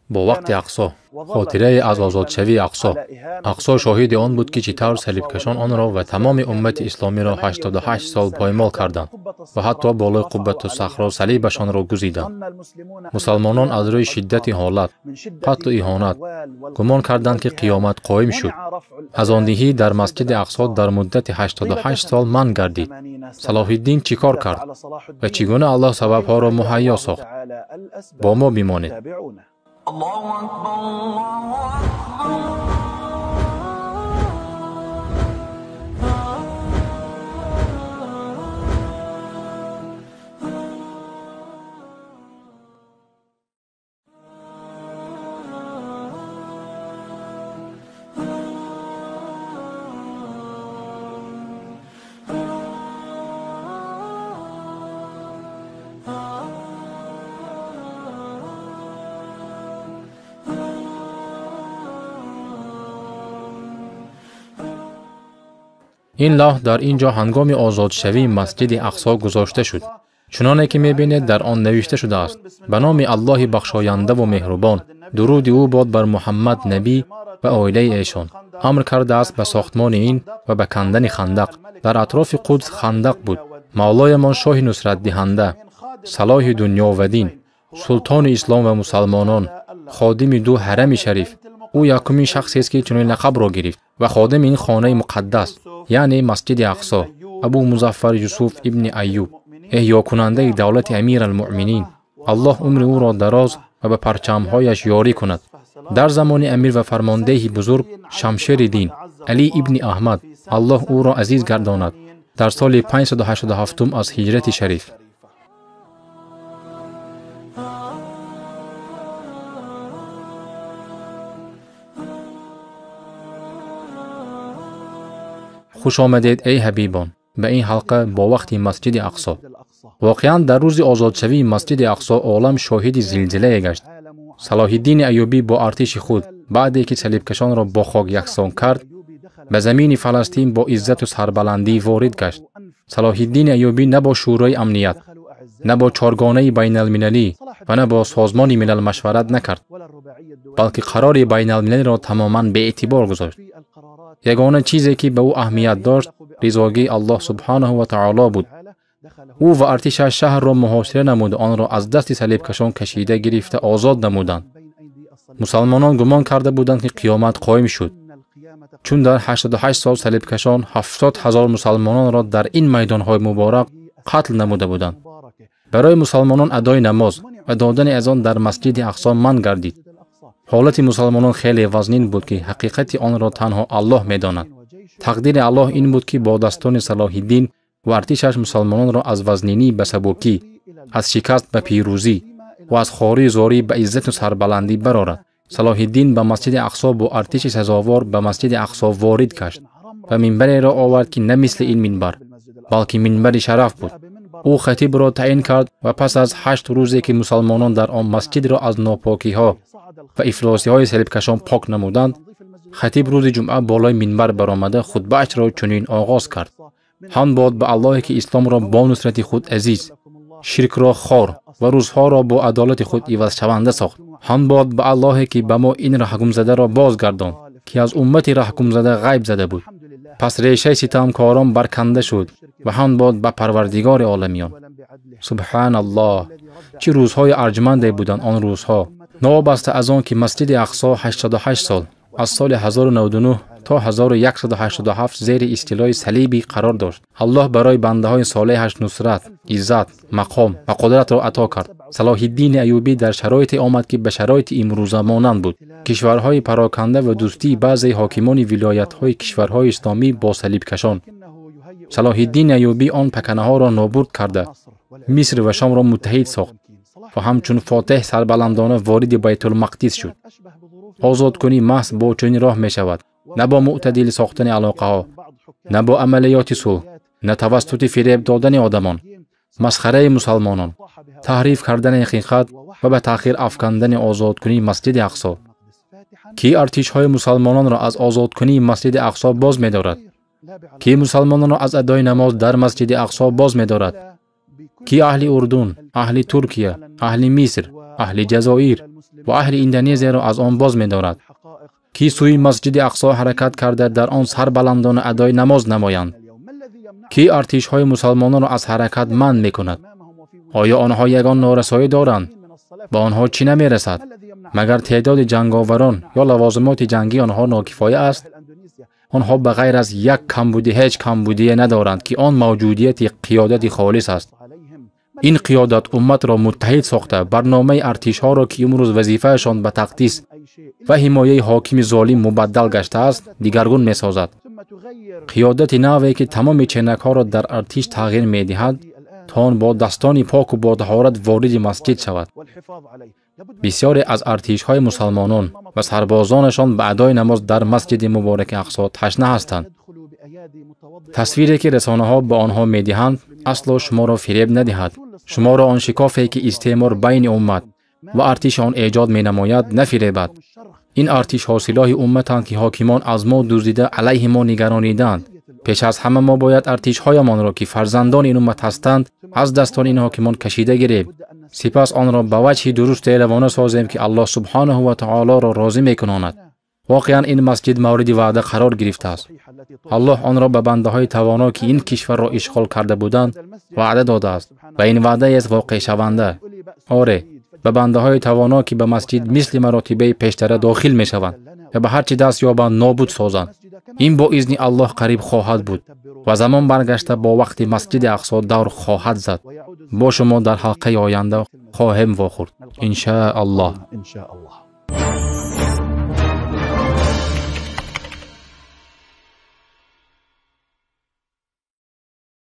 Бо вақти Ақсо, хотирае аз озодшавии Ақсо. Ақсо шоҳиди он буд, ки чӣ тавр салибкашон онро ва тамоми уммати исломиро 88 сол поймол карданд ва ҳатто болои Қуббату Сахро салибашонро гузиданд. Мусалмонон аз рӯи шиддати ҳолат, қатлу иҳонат гумон карданд, ки қиёмат қоим шуд. Азондиҳӣ дар масҷиди Ақсо дар муддати 88 сол манъ гардид. Салоҳиддин чӣ кор кард ва чӣ гуна Аллоҳ сабабҳоро муҳайё сохт? Бо мо бимонед. الله أكبر الله أكبر. Ин лавҳ дар ин ҷо ҳангоми озодшавии масҷиди Ақсо гузошта шуд. Чуноне ки мебинед, дар он навишта шудааст: ба номи Аллоҳи бахшояндаву меҳрубон, дуруди ӯ бод бар Муҳаммад набӣ ва оилаи эшон. Амр кардааст ба сохтмони ин ва ба кандани хандақ. Дар атрофи Қудс хандақ буд. Мавлоямон шоҳи нусратдиҳанда, салоҳи дунё ва дин, султони ислом ва мусалмонон, ходими ду ҳарами шариф. Ӯ якумин шахсест, ки чунин лақабро гирифт ва ходими ин хонаи муқаддас, яъне масҷиди Ақсо, Абу Музаффар Юсуф ибни Аюб, эҳёкунандаи давлати Амир алмуъминин. Аллоҳ умри ӯро дароз ва ба парчамҳояш ёрӣ кунад. Дар замони амир ва фармондеҳи бузург Шамшери дин Алӣ ибни Аҳмад, Аллоҳ ӯро азиз гардонад, дар соли 587 аз ҳиҷрати шариф. Хуш омадед, эй ҳабибон, ба ин ҳалқа бо вақти масҷиди Ақсо. Воқеан дар рӯзи озодшавии масҷиди Ақсо олам шоҳиди зилзилае гашт. Салоҳиддини Аюбӣ бо артиши худ, баъде ки салибкашонро бо хок яксон кард, ба замини Фаластин бо иззату сарбаландӣ ворид гашт. Салоҳиддини Аюбӣ на бо Шӯрои амният, на бо чоргонаи байналмилалӣ ва на бо Созмони Милал машварат накард, балки қарори байналмилалиро тамоман беэътибор гузошт. Ягона чизе ки ба ӯ аҳамият дошт, ризогии Аллоҳ субҳанаҳу ва таоло буд. Ӯ ва артишаш шаҳрро муҳосира намуда, онро аз дасти салибкашон кашида гирифта озод намуданд. Мусалмонон гумон карда буданд, ки қиёмат қоим шуд, чун дар 88 сол салибкашон 70 ҳазор мусалмононро дар ин майдонҳои муборак қатл намуда буданд. Барои мусалмонон адои намоз ва додани азон дар масҷиди Ақсо манъ гардид. Ҳолати мусалмонон хеле вазнин буд, ки ҳақиқати онро танҳо Аллоҳ медонад. Тақдири Аллоҳ ин буд, ки бо дастони Салоҳиддин ва артишаш мусалмононро аз вазнинӣ ба сабукӣ, аз шикаст ба пирӯзӣ ва аз хорию зорӣ ба иззату сарбаландӣ барорад. Салоҳиддин ба масҷиди Ақсо бо артиши сазовор ба масҷиди Ақсо ворид гашт ва минбареро овард, ки на мисли ин минбар, балки минбари шараф буд. Ӯ хатибро таъин кард ва пас аз 8 рӯзе, ки мусалмонон дар он масҷидро аз нопокиҳо ва ифлосиҳои салибкашон пок намуданд, хатиб рӯзи ҷумъа болои минбар баромада хутбаашро чунин оғоз кард: ҳамд бод ба Аллоҳе, ки исломро бо нусрати худ азиз, ширкро хор ва рӯзҳоро бо адолати худ ивазшаванда сохт. Ҳамд бод ба Аллоҳе, ки ба мо ин раҳгумзадаро бозгардонд, ки аз уммати раҳгумзада ғайб зада буд. Пас решаи ситамкорон барканда шуд ва ҳамд бод ба Парвардигори оламиён. Субҳаналлоҳ! Чӣ рӯзҳои арҷманде буданд он рӯзҳо! Новобаста аз он ки масҷиди Ақсо 88 сол аз соли 1099 то 1187 зери истилои салибӣ қарор дошт, Аллоҳ барои бандаҳои солеҳаш нусрат, иззат, мақом ва қудратро ато кард. Салоҳиддини Аюбӣ дар шароите омад, ки ба шароити имрӯза монанд буд. Кишварҳои пароканда ва дӯстии баъзеи ҳокимони вилоятҳои кишварҳои исломӣ бо салибкашон. Салоҳиддини Аюбӣ он паканаҳоро нобуд карда, Миср ва Шомро муттаҳид сохт ва ҳамчун фотеҳ сарбаландона вориди Байтулмақдис шуд. Озодкунӣ маҳз бо чунин роҳ мешавад, на бо мӯътадил сохтани алоқаҳо, на бо амалиёти сулҳ, на тавассути фиреб додани одамон, масхараи мусалмонон, таҳриф кардани ҳақиқат ва ба таъхир афкандани озодкунии масҷиди Ақсо. Ки артишҳои мусалмононро аз озодкунии масҷиди Ақсо боз медорад? Ки мусалмононро аз адои намоз дар масҷиди Ақсо боз медорад? Ки аҳли Урдун, аҳли Туркия, аҳли Миср, аҳли Ҷазоир, ва аҳли Индонезияро аз он боз медорад, ки сӯи Масҷиди Ақсо ҳаракат карда дар он сарбаландона адои намоз намоянд? Ки артишҳои мусалмононро аз ҳаракат манъ мекунад? Оё онҳо ягон норасоӣ доранд? Ба онҳо чӣ намерасад? Магар теъдоди ҷанговарон ё лавозимоти ҷангии онҳо нокифоя аст? Онҳо ба ғайр аз як камбудӣ ҳеҷ камбудие надоранд, ки он мавҷудияти қиёдати холис аст. Ин қиёдат умматро муттаҳид сохта, барномаи артишҳоро, ки имрӯз вазифаашон ба тақдис ва ҳимояи ҳокими золим мубаддал гаштааст, дигаргун месозад. Қиёдати наве, ки тамоми ченакҳоро дар артиш тағйир медиҳад, то он бо дастони поку бо таҳорат вориди масҷид шавад. Бисёре аз артишҳои мусалмонон ва сарбозонашон ба адои намоз дар Масҷиди Мубораки Ақсо ташна ҳастанд. Тасвире, ки расонаҳо ба онҳо медиҳанд, асло шуморо фиреб надиҳад. Шуморо он шикофе, ки истеъмор байни уммат ва артиши он эҷод менамояд, нафиребад. Ин артишҳо силоҳи умматанд, ки ҳокимон аз мо дуздида алайҳи мо нигаронидаанд. Пеш аз ҳама мо бояд артишҳоямонро, ки фарзандони ин уммат ҳастанд, аз дастони ин ҳокимон кашида гирем. Сипас онро ба ваҷҳи дурусте равона созем, ки Аллоҳ субҳонаҳу ва таолоро розӣ мекунонад. Воқеан ин масҷид мавриди ваъда қарор гирифтааст. Аллоҳ онро ба бандаҳои тавоно, ки ин кишварро ишғол карда буданд, ваъда додааст ва ин ваъдаест воқеъшаванда. Оре, ба бандаҳои тавоно, ки ба масҷид мисли маротибаи пештара дохил мешаванд ва ба ҳар чӣ даст ёбанд нобуд созанд. Ин бо изни Аллоҳ қариб хоҳад буд ва замон баргашта бо вақти Масҷиди Ақсо давр хоҳад зад. Бо шумо дар ҳалқаи оянда хоҳем вохӯрд, иншааллоҳ.